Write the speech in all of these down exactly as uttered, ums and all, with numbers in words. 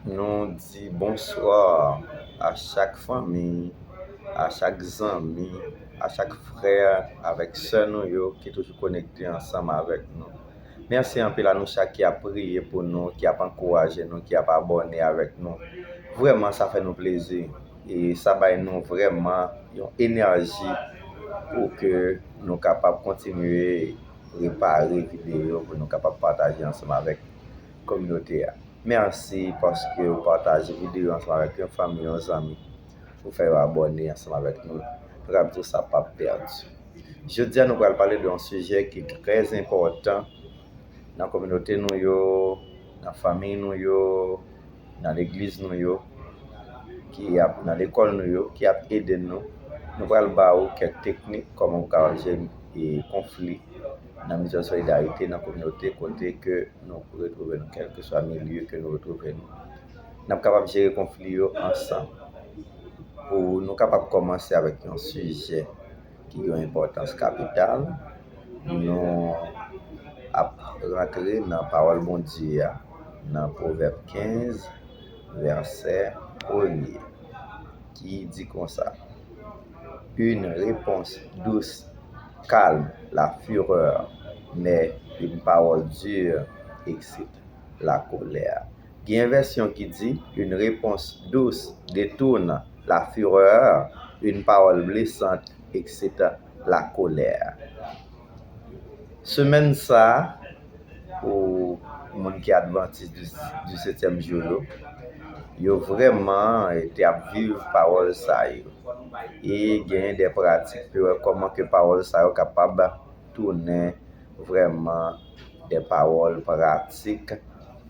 Nou di bonswa a chak fanmi, a chak zanmi, a chak frè avèk sè nou yo ki toujou konekte ansanm avèk nou. Mèsi anpil a nou chak ki ap priye pou nou, ki ap ankouraje nou, ki ap abòne avèk nou. Vrèman, sa fè nou plezi. E sa bay nou vrèman yon enèji pou ke nou kapab kontinye repare videyo, pou nou kapab pataje ansanm avèk kominote a. Mèsi paske w pataje videyo ansanm avèk yon fanmi, yon zanmi, ou fè yo abòne ansanm avèk nou. Nou ka di w sa p ap pèdi. Jodi a, nou pral pale de yon sijè ki trè enpòtan nan kominote nou yo, nan fanmi nou yo, nan legliz nou yo, ki ap, nan lekòl nou yo, ki ap ede nou. Nou pral ba ou kèk teknik kòman ou ka jere konfli nan mizyè solidarite, nan kominote kote ke nou retwouve nou, kèlkeswa milye ke nou retwouve nou. N ap kapab jere konfli yo ansanm. Pou nou kapab kòmanse avèk yon sijè ki gen yon enpòtans kapital, nou ap rantre nan pawòl Bondye a, nan Pwovèb kenz, vèsè premye, ki di konsa: Une réponse douce calme la fureur, mais une parole dure excite la colère. Gen vèsyon ki di: Une réponse douce détourne la fureur, une parole blessante excite la colère. Semèn sa a, pou moun ki advantis di, di setyèm jou yo, yo vrèman te ap viv pawòl sa yo. E genyen de pratik pou wè kòman ke pawòl sa yo kapab tounen vrèman de pawòl pratik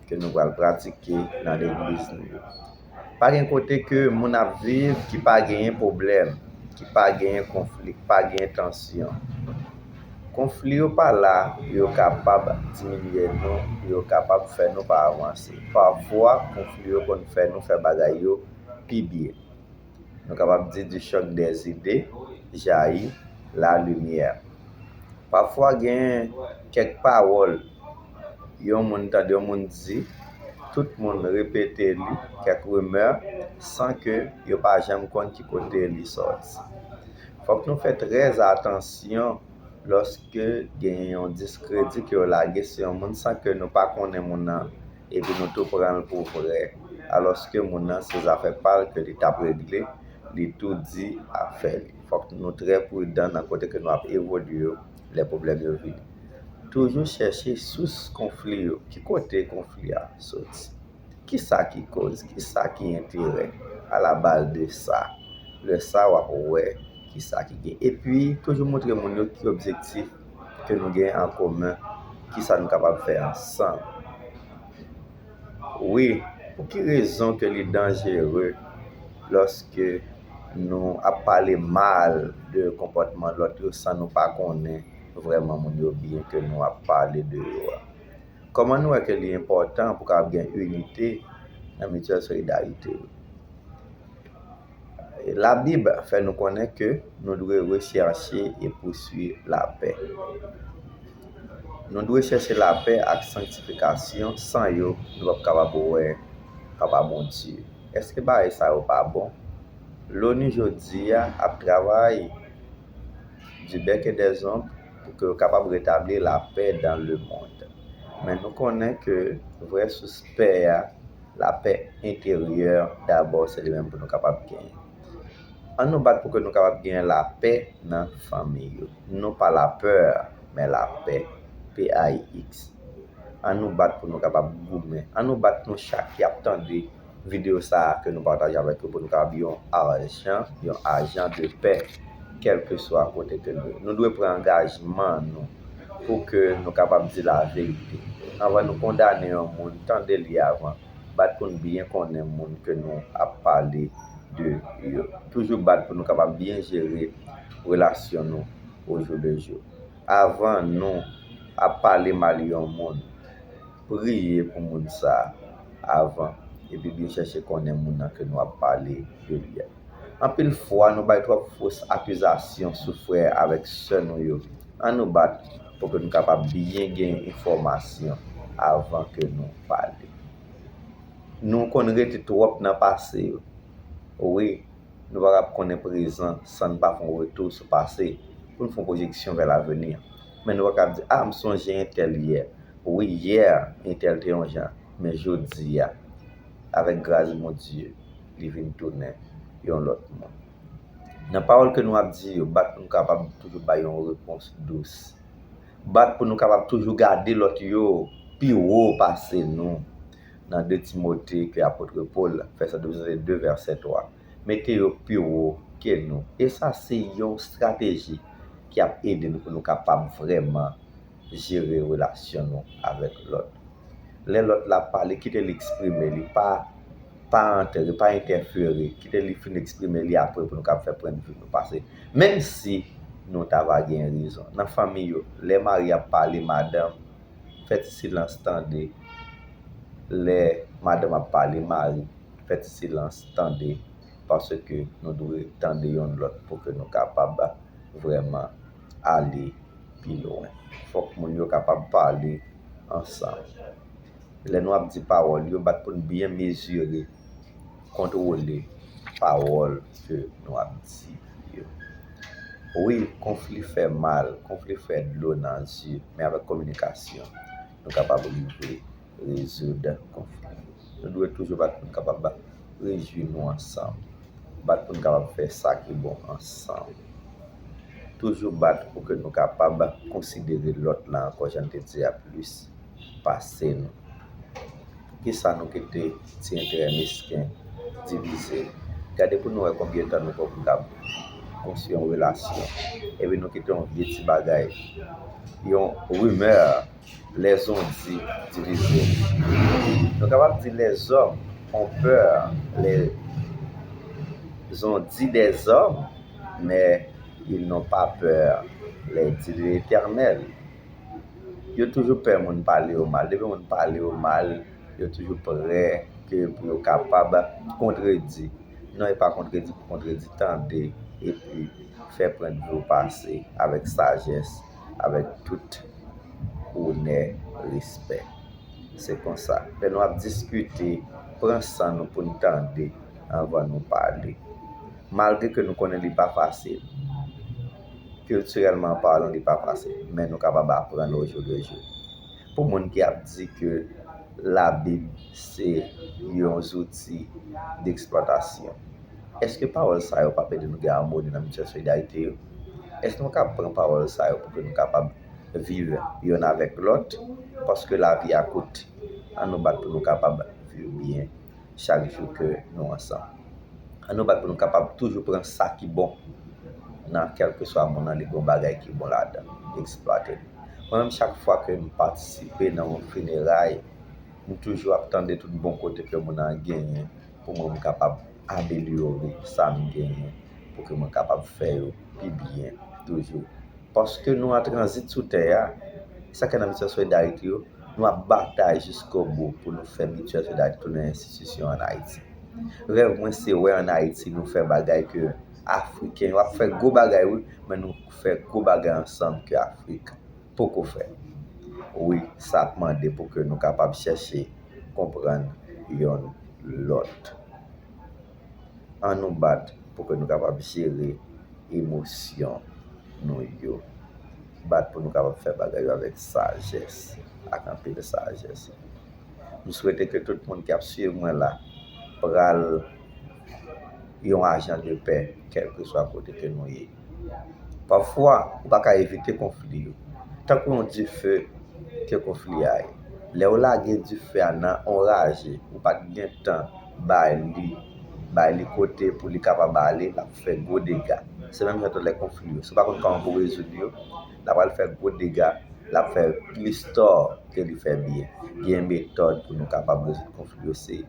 ke nou pral pratike nan legliz nou yo. Pa gen kote ke moun ap viv ki pa genyen pwoblèm, ki pa genyen konfli, ki pa genyen tansyon. Konfli yo pa la pou yo kapab diminye nou, pou yo kapab fè nou pa avanse. Pafwa, konfli yo konn fè nou fè bagay yo pi byen. Nou kapab di: du choc des idées jaillit la lumière. Pafwa gen kèk pawòl yon moun tande yon moun di, tout moun repete li, kèk rimè, san ke yo pa janm konn ki kote li sòti. Fòk nou fè trè atansyon lòske gen yon diskredi ke yo lage sou yon moun san ke nou pa konnen moun nan, epi nou tou pran l pou vrè, alòske moun nan se zafè pa l ke li t ap regle, li tou di afè li. Fòk nou trè pridan nan kote ke nou ap evolye yo, lè pwoblèm yo vini. Toujou chèche sous konfli yo. Ki kote konfli a soti? Kisa ki koz? Kisa ki enterè alabaz de sa? Lè sa, w ap wè kisa ki gen. Epi, toujou montre moun yo ki objektif ke nou gen an komen, kisa nou kapab fè ansanm. Wi, pou ki rezon ke li danjere lòske nou ap pale mal de konpòtman lòt yo san nou pa konnen vrèman moun yo byen ke nou ap pale de yo a? Kòman nou wè ke li enpòtan pou kapab gen inite nan mityèl solidarite yo? Labib fè nou konnen ke nou dwe rechèche e pouswiv lapè. Nou dwe chèche lapè ak sanktifikasyon, san yo, nou p ap kapab wè Papa Bondye. Èske bagay sa yo pa bon? Loni jodi a ap travay du bec et des ongles pou ke yo kapab retabli lapè dans le monde. Men nou konnen ke vrè sous pè a, lapè enteryè dabò, se li menm pou nou kapab genyen. Ann nou bat pou ke nou kapab genyen lapè nan fanmi yo. Non pa lapè, men lapè. P A I X. Ann nou bat pou nou kapab goumen. Ann nou bat nou chak ki ap tande videyo sa a ke nou pataje avèk yo pou nou kapab yon ajan, yon ajan de pè, kèlkeswa kote ke nou ye. Nou dwe pran angajman nou pou ke nou kapab di laverite. Anvan nou kondane yon moun, tande li avan. Bat pou n byen konnen moun ke nou ap pale de yo. Toujou bat pou nou kapab byen jere relasyon nou au jour le jour. Avan nou ap pale mal yon moun, priye pou moun sa a avan, epi byen chèche konnen moun nan ke nou ap pale de li a. Anpil fwa, nou bay twòp fos akizasyon sou frè avèk sè nou yo. Ann nou bat pou ke nou kapab byen gen enfòmasyon avan ke nou pale. Nou konn rete twòp nan pase yo. Wi, nou pa kab konnen prezan san n pa fè yon retou sou pase pou n fè yon pwojeksyon vè laveni. Men nou pa kab di, a, m sonje entèl yè. Wi, yè, entèl te yon jan, men jodi a, avèk gras Bondye, li vin tounen yon lòt moun. Nan pawòl ke nou ap di yo, bat pou nou kapab toujou bay yon repons dous. Bat pou nou kapab toujou gade lòt yo pi wo pase nou. Nan de Timote ke apot Pòl fè sa, de Timote de vèsè twa, mete yo pi wo ke nou. E sa se yon estrateji ki ap ede nou pou nou kapab vrèman jere relasyon nou avèk lòt. Lè lòt la pale, kite li eksprime li, pa pa antre, pa entèfere, kite li fin eksprime li apre pou nou kab fè pwennvi nou pase. Menm si nou ta va gen rezon. Nan fanmi yo, lè mari ap pale, madanm, fè ti silans tande. Lè madanm ap pale, mari, fè ti silans tande, paske nou dwe tande yonn lòt pou ke nou kapab vrèman ale pi lwen. Fòk moun yo kapab pale ansanm. Lè nou ap di pawòl yo, bat pou n byen mezire, kontwole pawòl ke nou ap di yo. Wi, konfli fè mal, konfli fè dlo nan zye, men avèk kominikasyon, nou kapab rive rezoud konfli yo. Nou dwe toujou bat pou n kapab rejwi nou ansanm, bat pou n kapab fè sa ki bon ansanm. Toujou bat pou ke nou kapab konsidere lòt la ankò, jan n te di a, plis pase nou. Poukisa nou kite ti enterè mesken divize? Gade pou nou wè konbyen tan nou pran pou n konstwi yon relasyon, epi nou kite yon vye ti bagay, yon rimè, lèzondi divize. Nou kapab di les hommes ont peur, les on dit des hommes, mais ils n'ont pas peur, les dit de l'Éternel. Yo toujou pè moun pale yo mal. Depi moun pale yo mal, yo toujou prè ke pou yo kapab kontredi. Non, e pa kontredi pou kontredi, tande, epi fè pwennvi w pase avèk sajès, avèk tout onè, respè. Se konsa. Lè nou ap diskite, pran san nou pou n tande anvan nou pale. Malgre ke nou konnen li pa fasil, kiltirèlman palan, li pa fasil, men nou kapab aprann ojoudijou. Pou moun ki ap di ke Labib se yon zouti deksplwatasyon, èske pawòl sa yo p ap ede nou gen amoni nan mityèl solidarite yo? Èske nou ka pran pawòl sa yo pou ke nou kapab viv yonn avèk lòt? Paske lavi a kout, ann nou bat pou nou kapab viv byen chak jou ke nou ansanm. Ann nou bat pou nou kapab toujou pran sa ki bon nan kèlkeswa moun nan, li gon bagay ki bon ladan, eksplwate li. Mwen menm, chak fwa ke m patisipe nan yon fineray, m toujou ap tande tout bon kote ke moun nan genyen pou mwen, m kapab amelyore sa m genyen, pou ke mwen kapab fè yo pi byen toujou. Paske nou an tranzit sou tè a, sa k nan mityèl solidarite yo, nou ap batay jiskobou pou nou fè mityèl solidarite tounen enstitisyon ann Ayiti. Rèv mwen se wè ann Ayiti nou fè bagay ke Afriken yo ap fè gwo bagay, wi, men nou fè gwo bagay ansanm ke Afrik poko fè. Wi, sa ap mande pou ke nou kapab chèche konprann yonn lòt. Ann nou bat pou ke nou kapab jere emosyon nou yo. Bat pou nou kapab fè bagay yo avèk sajès, ak anpil sajès. M swete ke tout moun ki ap swiv mwen la pral yon ajan de pè, kèlkeswa kote ke nou ye. Pafwa, ou pa ka evite konfli yo. Tankou yon dife ke konfli a ye. Lè w lage dife a nan yon raje, ou pa t gen tan bay li, bay li kote pou li kapab ale, l ap fè gwo dega. Se menm jan tou lè konfli yo. Si w pa konn kòman pou w rezoud yo, l ap al fè gwo dega, l ap fè plis tò ke li fè byen. Gen metòd pou nou kapab rezoud konfli yo, se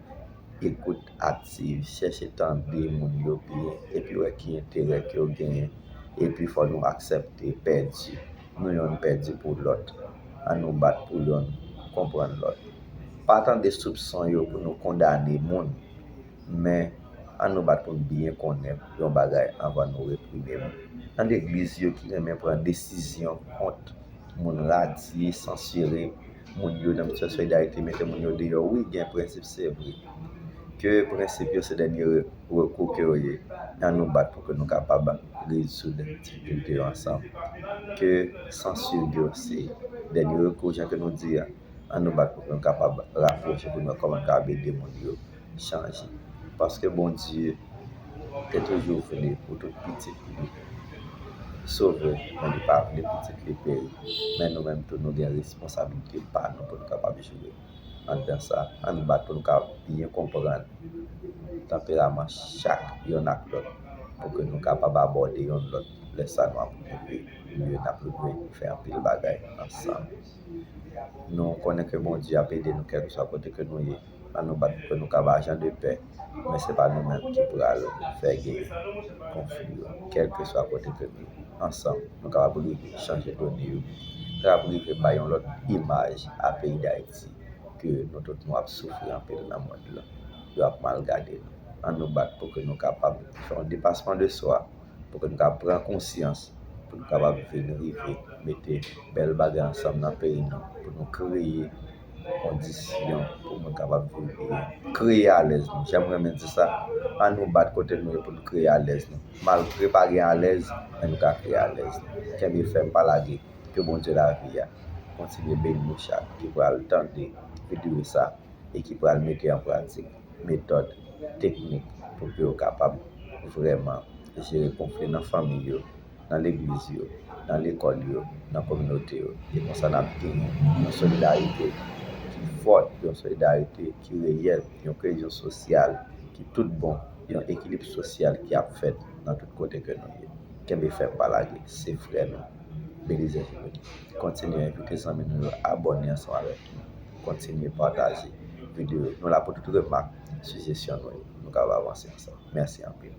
ekout aktiv, chèche tande moun yo byen, epi wè ki enterè ke yo genyen, epi fò nou aksepte pèdi. Nou yonn pèdi pou lòt. Ann nou bat pou yonn konprann lòt. Pa tande soupson yo pou nou kondane moun, men ann nou bat pou n byen konnen yon bagay anvan nou reprime moun. Nan legliz yo ki renmen pran desizyon kont moun radye, sansire, moun yo nan mitan solidarite, mete moun yo deyò. Wi, gen prensip, se vre. Ke prensip yo se dènye re- rekou ke yo ye. Ann nou bat pou ke nou kapab rezoud difikilte yo ansanm. Ke sansib yo se dènye rekou, jan ke nou di a. Ann nou bat pou ke nou kapab rapwoche, pou nou wè kòman nou kapab ede moun yo chanje. Paske Bondye te toujou vle pou tout pitit li sove, men li pa vle pitit li peri. Men nou menm tou, nou gen responsabilite pa nou pou nou kapab jwe anndan sa. Ann bat pou nou kapab byen konprann tanperaman chak yonn ak lòt, pou ke nou kapab abòde yonn lòt lè sa nou ap rive. Lè n ap rive fè anpil bagay ansanm. Nou konnen ke Bondye ap ede nou kèlkeswa kote ke nou ye. Ann nou bat pou ke nou kapab jan de pè, men se pa nou menm ki pral fè gen konfli yo. Kèlkeswa kote ke nou ye, ansanm, nou kapab rive chanje done yo. Nou kapab rive bay yon lòt imaj a peyi Dayiti, ke nou tout nou ap soufri anpil nan mond lan. Yo ap mal gade nou. Ann nou bat pou ke nou kapab fè yon depasman de swa, pou ke nou ka pran konsyans, pou nou kapab vin rive mete bèl bagay ansanm nan peyi nou, pou nou kreye kondisyon pou moun kapab viv byen, kreye alèz nou. Jan m renmen di sa, ann nou bat kote nou ye pou nou kreye alèz nou. Malgre pa gen alèz, men nou ka kreye alèz nou. Kenbe fèm, pa lage. Ke Bondye lavi a kontinye beni nou chak ki pral tande videyo sa e ki pral mete an pratik metòd, teknik pou ke yo kapab vrèman jere konfli nan fanmi yo, nan legliz yo, nan lekòl yo, nan kominote yo. E konsa n ap genyen yon solidarite ki fòt, yon solidarite ki reyèl, yon koyezyon sosyal ki tout bon, yon ekilib sosyal ki ap fèt nan tout kote ke nou ye. Kenbe fèm, pa lage, se frè nou. Belize Jimmy. Kontinye envite zanmi nou yo abòne ansanm avèk nou. Kontinye pataje videyo. Nou la pou tout remak, sijesyon nou yo. Nou kapab avanse ansanm. Mèsi anpil.